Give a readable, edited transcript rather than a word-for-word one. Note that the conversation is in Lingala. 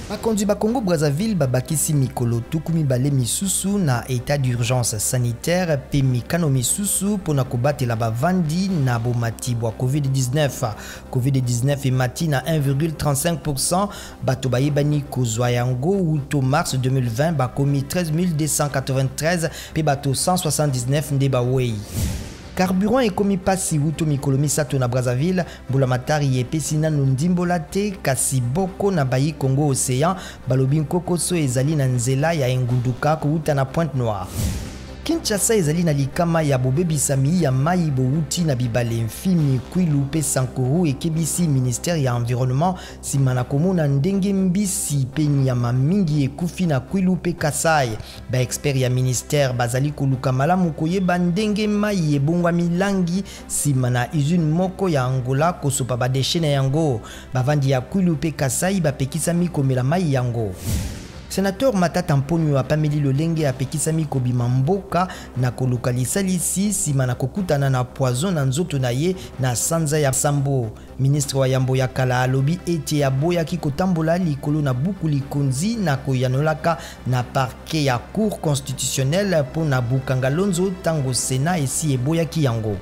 Bakonzi ba Congo Brazzaville babakisi mikolo 20 misusu na etat d'urgence sanitaire mpe mikano misusu mpo na kobatela bavandi na bomati bwa COVID-19. COVID-19 emati na 1,35%, bato bayebani kozwa yango wuto mars 2020 bakomi 13 293 mpe bato 179 nde bawei. Carburant ekomi mpasi wuto mikolo 3 na Brazzaville. Mbulamatari epesi nanu ndimbola te, kasi boko na bayi Congo Océan balobi nkokoso ezali na nzela ya engunduka kowuta na Pointe Noire. Kinshasa ezali na likama ya bobebisami ya mai bowuti na bibale Mfimi, Kwilu mpe Sankuru, ekebisi ministère ya Environnement nsima na komona ndenge mbisi mpe nyama mingi ekufi na Kwilu mpe Kasai. Baexpert ya ministère bazali koluka malamu koyeba ndenge mai ebongwami langi nsima na usine moko ya Angola kosopa badéchets na yango. Bavandi ya Kwilu mpe Kasai bapekisami komela mai yango. Sénateur Matata Mponyo apameli lolenge apekisami kobima mboka na koluka lisalisi nsima na kokutana na poison na nzoto na ye na sanza ya sambo. Ministre wa yambo ya kala alobi ete aboyaki kotambola likolo na buku likonzi na koyanolaka na parquet ya Cour constitutionnelle mpo na Bukanga Lonzo ntango Sénat esi eboyaki yango.